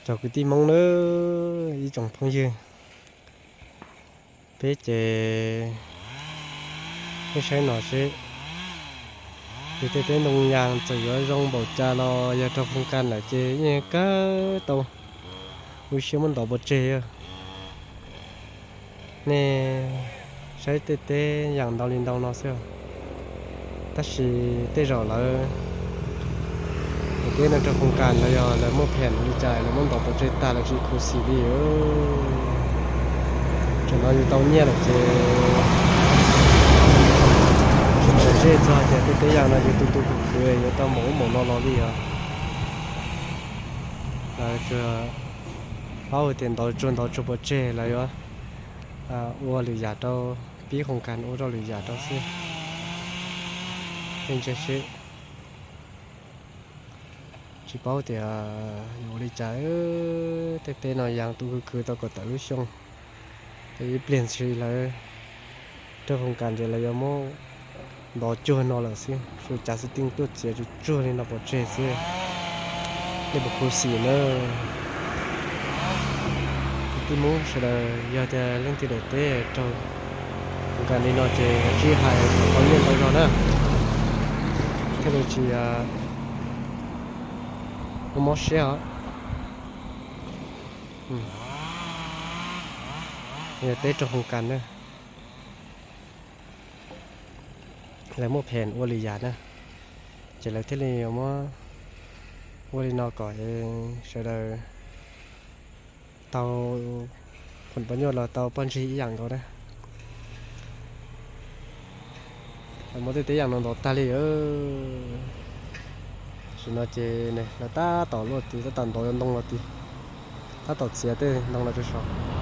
Rau kwv tij Hmoob nawb, ib tsoom phooj ywg, peb ces nej saib no seb, ces tej teb ntoo yas txawm yuav zoo npaum cas los yog raug foom kas lawm ces yeej kawg tau ua siab muab ntov pov tseg. Nej saib tej teb yas ntau li ntau no xwb, tab sis tej zaum lawv, tej teb no raug foom kas los yog lawv muaj phem li cas lawv muab ntov pov tseg tag lawv tsis khuv xim li. Tseem no yus tau nyiaj lawm ces tsis muaj zej txog tias tej teb yas no yus tu tu khwv khwv yuav tau npaum ub npaum no los li os. Lawv tsuas paub tias ntov tsuag ntov tsuag pov tseg lawv yuav ua lwm yam rau, pib foom kas ua rau lwm yam rau xwb. Ntse seb, tsis paub tias yuav ua li cas. Tej teb no yas tu khwv khwv tau kom tawm lub xyoo, ces ib pliag ntshis lawv raug foom kas ces lawv yuav muab ntov cuag no lawm xwb, suav cav xwb tej tuaj txiav tsuag tsuag li no pov tseg xwb. Nej puas khuv xim na? Kwv tij Hmoob sawv daws, yog tias leej twg daim teb raug foom kas li no ces sib hais kom tau nyiaj ntau zog na, thiaj li tsis muaj mob siab os. Yog teb raug foom kas na, lawv muaj phem ua lwm yam na, ces lawv thiaj li muab ua li no kom sawv daws tau phoom pov nyuaj los tau poj ntsig ib yam nkaus na. Lawv muab tej teb yas no ntov tag li. Tam sim no ces lawv tab tom luaj tid, tab tom ntov ntoo los tid, tab tom txiav tej ntoo los rau saud.